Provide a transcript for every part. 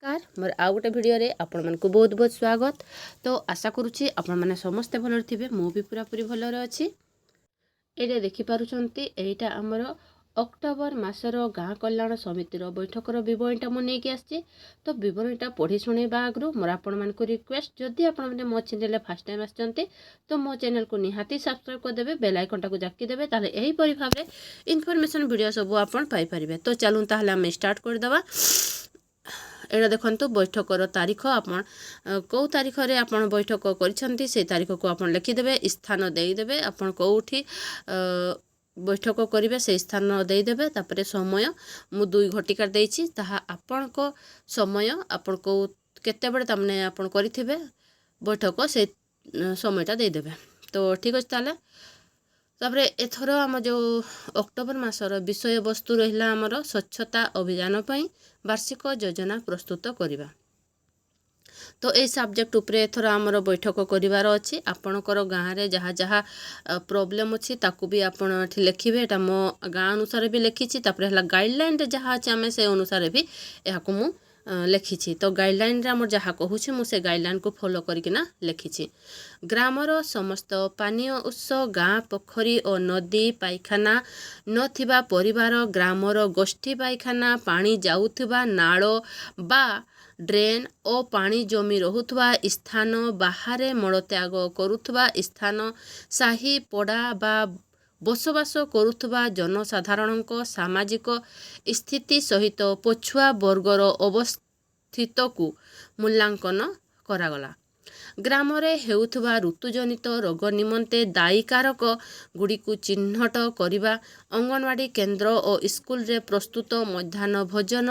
ନମସ୍କାର, ମୋର ଆଉ ଗୋଟେ ଭିଡ଼ିଓରେ ଆପଣମାନଙ୍କୁ ବହୁତ ବହୁତ ସ୍ୱାଗତ। ତ ଆଶା କରୁଛି ଆପଣମାନେ ସମସ୍ତେ ଭଲରେ ଥିବେ। ମୁଁ ବି ପୁରାପୁରି ଭଲରେ ଅଛି। ଏଇଟା ଦେଖିପାରୁଛନ୍ତି, ଏଇଟା ଆମର ଅକ୍ଟୋବର ମାସର ଗାଁ କଲ୍ୟାଣ ସମିତିର ବୈଠକର ବିବରଣୀଟା ମୁଁ ନେଇକି ଆସିଛି। ତ ବିବରଣୀଟା ପଢ଼ି ଶୁଣେଇବା ଆଗରୁ ମୋର ଆପଣମାନଙ୍କୁ ରିକ୍ୱେଷ୍ଟ, ଯଦି ଆପଣମାନେ ମୋ ଚ୍ୟାନେଲରେ ଫାର୍ଷ୍ଟ ଟାଇମ୍ ଆସିଛନ୍ତି, ତ ମୋ ଚ୍ୟାନେଲକୁ ନିହାତି ସବସ୍କ୍ରାଇବ୍ କରିଦେବେ, ବେଲ୍ ଆଇକନ୍ଟାକୁ ଜାକିଦେବେ। ତାହେଲେ ଏହିପରି ଭାବରେ ଇନଫର୍ମେସନ୍ ଭିଡ଼ିଓ ସବୁ ଆପଣ ପାଇପାରିବେ। ତ ଚାଲୁନ୍, ତାହେଲେ ଆମେ ଷ୍ଟାର୍ଟ କରିଦେବା। ଏଇଟା ଦେଖନ୍ତୁ, ବୈଠକର ତାରିଖ। ଆପଣ କେଉଁ ତାରିଖରେ ଆପଣ ବୈଠକ କରିଛନ୍ତି, ସେଇ ତାରିଖକୁ ଆପଣ ଲେଖିଦେବେ। ସ୍ଥାନ ଦେଇଦେବେ। ଆପଣ କେଉଁଠି ବୈଠକ କରିବେ, ସେଇ ସ୍ଥାନ ଦେଇଦେବେ। ତାପରେ ସମୟ ମୁଁ 2 ଘଟିକା ଦେଇଛି। ତାହା ଆପଣଙ୍କ ସମୟ, ଆପଣ କେଉଁ କେତେବେଳେ ତାମାନେ ଆପଣ କରିଥିବେ ବୈଠକ, ସେଇ ସମୟଟା ଦେଇଦେବେ। ତ ଠିକ୍ ଅଛି ତାହେଲେ। ତାପରେ ଏଥର ଆମ ଯେଉଁ ଅକ୍ଟୋବର ମାସର ବିଷୟବସ୍ତୁ ରହିଲା ଆମର ସ୍ୱଚ୍ଛତା ଅଭିଯାନ ପାଇଁ ବାର୍ଷିକ ଯୋଜନା ପ୍ରସ୍ତୁତ କରିବା। ତ ଏଇ ସବଜେକ୍ଟ ଉପରେ ଏଥର ଆମର ବୈଠକ କରିବାର ଅଛି। ଆପଣଙ୍କର ଗାଁରେ ଯାହା ଯାହା ପ୍ରୋବ୍ଲେମ୍ ଅଛି, ତାକୁ ବି ଆପଣ ଏଠି ଲେଖିବେ। ଏଇଟା ମୋ ଗାଁ ଅନୁସାରେ ବି ଲେଖିଛି। ତାପରେ ହେଲା ଗାଇଡ଼ଲାଇନ୍ରେ ଯାହା ଅଛି, ଆମେ ସେ ଅନୁସାରେ ବି ଏହାକୁ ମୁଁ ଲେଖିଛି। ତ ଗାଇଡ଼ଲାଇନ୍ରେ ଆମର ଯାହା କହୁଛି, ମୁଁ ସେ ଗାଇଡ଼ଲାଇନ୍କୁ ଫଲୋ କରିକିନା ଲେଖିଛି। ଗ୍ରାମର ସମସ୍ତ ପାନୀୟ ଉତ୍ସ, ଗାଁ ପୋଖରୀ ଓ ନଦୀ, ପାଇଖାନା ନଥିବା ପରିବାର ଗ୍ରାମର ଗୋଷ୍ଠୀ ପାଇଖାନା, ପାଣି ଯାଉଥିବା ନାଳ ବା ଡ୍ରେନ୍ ଓ ପାଣି ଜମି ରହୁଥିବା ସ୍ଥାନ, ବାହାରେ ମଳତ୍ୟାଗ କରୁଥିବା ସ୍ଥାନ, ସାହି ପଡ଼ା ବା ବସବାସ କରୁଥିବା ଜନସାଧାରଣଙ୍କ ସାମାଜିକ ସ୍ଥିତି ସହିତ ପଛୁଆ ବର୍ଗର ଅବସ୍ଥିତକୁ ମୂଲ୍ୟାଙ୍କନ କରାଗଲା। ଗ୍ରାମରେ ହେଉଥିବା ଋତୁଜନିତ ରୋଗ ନିମନ୍ତେ ଦାୟୀ କାରକ ଗୁଡ଼ିକୁ ଚିହ୍ନଟ କରିବା, ଅଙ୍ଗନବାଡ଼ି କେନ୍ଦ୍ର ଓ ସ୍କୁଲରେ ପ୍ରସ୍ତୁତ ମଧ୍ୟାହ୍ନ ଭୋଜନ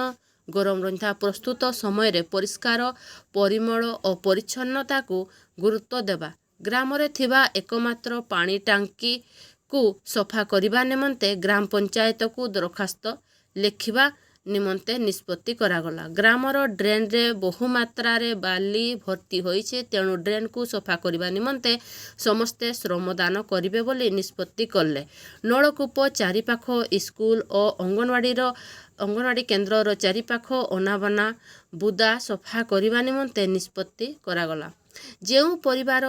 ଗରମ ରନ୍ଧା ପ୍ରସ୍ତୁତ ସମୟରେ ପରିଷ୍କାର, ପରିମଳ ଓ ପରିଚ୍ଛନ୍ନତାକୁ ଗୁରୁତ୍ୱ ଦେବା, ଗ୍ରାମରେ ଥିବା ଏକମାତ୍ର ପାଣି ଟାଙ୍କିକୁ ସଫା କରିବା ନିମନ୍ତେ ଗ୍ରାମ ପଞ୍ଚାୟତକୁ ଦରଖାସ୍ତ ଲେଖିବା ନିମନ୍ତେ ନିଷ୍ପତ୍ତି କରାଗଲା। ଗ୍ରାମର ଡ୍ରେନରେ ବହୁମାତ୍ରାରେ ବାଲି ଭର୍ତ୍ତି ହୋଇଛି, ତେଣୁ ଡ୍ରେନକୁ ସଫା କରିବା ନିମନ୍ତେ ସମସ୍ତେ ଶ୍ରମଦାନ କରିବେ ବୋଲି ନିଷ୍ପତ୍ତି କଲେ। ନଳକୂପ ଚାରିପାଖ, ସ୍କୁଲ ଓ ଅଙ୍ଗନବାଡ଼ି କେନ୍ଦ୍ରର ଚାରିପାଖ ଅନାବନା ବୁଦା ସଫା କରିବା ନିମନ୍ତେ ନିଷ୍ପତ୍ତି କରାଗଲା। ଯେଉଁ ପରିବାର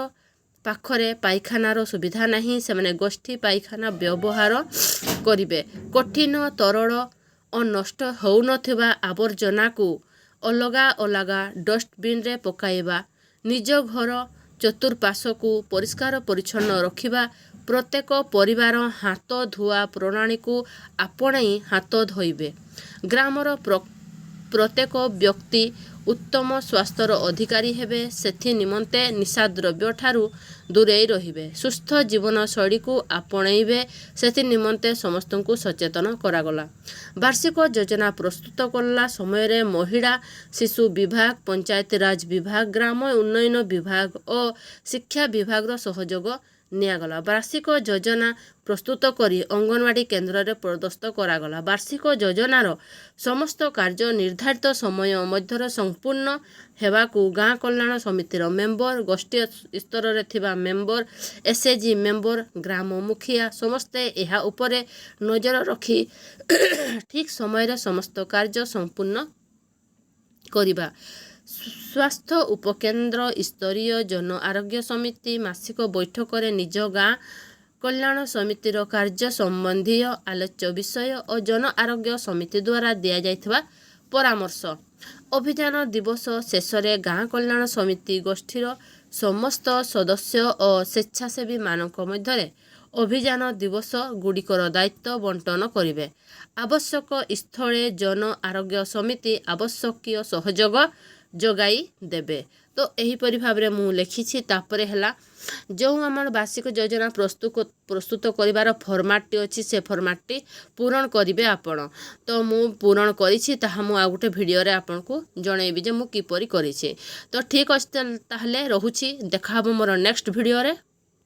ପାଖରେ ପାଇଖାନାର ସୁବିଧା ନାହିଁ, ସେମାନେ ଗୋଷ୍ଠୀ ପାଇଖାନା ବ୍ୟବହାର କରିବେ। କଠିନ, ତରଳ ଓ ନଷ୍ଟ ହେଉନଥିବା ଆବର୍ଜନାକୁ ଅଲଗା ଅଲଗା ଡଷ୍ଟବିନରେ ପକାଇବା, ନିଜ ଘର ଚତୁଃପାର୍ଶ୍ୱକୁ ପରିଷ୍କାର ପରିଚ୍ଛନ୍ନ ରଖିବା, ପ୍ରତ୍ୟେକ ପରିବାର ହାତ ଧୁଆ ପ୍ରଣାଳୀକୁ ଆପଣେଇ ହାତ ଧୋଇବେ, ଗ୍ରାମର ପ୍ରତ୍ୟେକ ବ୍ୟକ୍ତି ଉତ୍ତମ ସ୍ୱାସ୍ଥ୍ୟର ଅଧିକାରୀ ହେବେ, ସେଥି ନିମନ୍ତେ ନିଶାଦ୍ରବ୍ୟ ଠାରୁ ଦୂରେଇ ରହିବେ, ସୁସ୍ଥ ଜୀବନଶୈଳୀକୁ ଆପଣେଇବେ, ସେଥି ନିମନ୍ତେ ସମସ୍ତଙ୍କୁ ସଚେତନ କରାଗଲା। ବାର୍ଷିକ ଯୋଜନା ପ୍ରସ୍ତୁତ କଲା ସମୟରେ ମହିଳା ଶିଶୁ ବିଭାଗ, ପଞ୍ଚାୟତିରାଜ ବିଭାଗ, ଗ୍ରାମ ଉନ୍ନୟନ ବିଭାଗ ଓ ଶିକ୍ଷା ବିଭାଗର ସହଯୋଗ ନିଆଗଲା। ବାର୍ଷିକ ଯୋଜନା ପ୍ରସ୍ତୁତ କରି ଅଙ୍ଗନବାଡ଼ି କେନ୍ଦ୍ରରେ ପ୍ରଦତ୍ତ କରାଗଲା। ବାର୍ଷିକ ଯୋଜନାର ସମସ୍ତ କାର୍ଯ୍ୟ ନିର୍ଦ୍ଧାରିତ ସମୟ ମଧ୍ୟରେ ସମ୍ପୂର୍ଣ୍ଣ ହେବାକୁ ଗାଁ କଲ୍ୟାଣ ସମିତିର ମେମ୍ବର, ଗୋଷ୍ଠୀ ସ୍ତରରେ ଥିବା ମେମ୍ବର, ଏସ୍ଏଚ୍ଜି ମେମ୍ବର, ଗ୍ରାମ ମୁଖିଆ ସମସ୍ତେ ଏହା ଉପରେ ନଜର ରଖି ଠିକ୍ ସମୟରେ ସମସ୍ତ କାର୍ଯ୍ୟ ସମ୍ପୂର୍ଣ୍ଣ କରିବା। ସ୍ୱାସ୍ଥ୍ୟ ଉପକେନ୍ଦ୍ର ସ୍ତରୀୟ ଜନ ଆରୋଗ୍ୟ ସମିତି ମାସିକ ବୈଠକରେ ନିଜ ଗାଁ କଲ୍ୟାଣ ସମିତିର କାର୍ଯ୍ୟ ସମ୍ବନ୍ଧୀୟ ଆଲୋଚ୍ୟ ବିଷୟ ଓ ଜନ ଆରୋଗ୍ୟ ସମିତି ଦ୍ୱାରା ଦିଆଯାଇଥିବା ପରାମର୍ଶ। ଅଭିଯାନ ଦିବସ ଶେଷରେ ଗାଁ କଲ୍ୟାଣ ସମିତି ଗୋଷ୍ଠୀର ସମସ୍ତ ସଦସ୍ୟ ଓ ସ୍ୱେଚ୍ଛାସେବୀମାନଙ୍କ ମଧ୍ୟରେ ଅଭିଯାନ ଦିବସ ଗୁଡ଼ିକର ଦାୟିତ୍ୱ ବଣ୍ଟନ କରିବେ। ଆବଶ୍ୟକ ସ୍ଥଳେ ଜନ ଆରୋଗ୍ୟ ସମିତି ଆବଶ୍ୟକୀୟ ସହଯୋଗ ଯୋଗାଇ ଦେବେ। ତ ଏହିପରି ଭାବରେ ମୁଁ ଲେଖିଛି। ତାପରେ ହେଲା ଯେଉଁ ଆମର ବାର୍ଷିକ ଯୋଜନା ପ୍ରସ୍ତୁତ କରିବାର ଫର୍ମାଟଟି ଅଛି, ସେ ଫର୍ମାଟଟି ପୂରଣ କରିବେ ଆପଣ। ତ ମୁଁ ପୂରଣ କରିଛି, ତାହା ମୁଁ ଆଉ ଗୋଟେ ଭିଡ଼ିଓରେ ଆପଣଙ୍କୁ ଜଣେଇବି ଯେ ମୁଁ କିପରି କରିଛି। ତ ଠିକ୍ ଅଛି, ତାହେଲେ ରହୁଛି। ଦେଖା ହେବ ମୋର ନେକ୍ସଟ ଭିଡ଼ିଓରେ।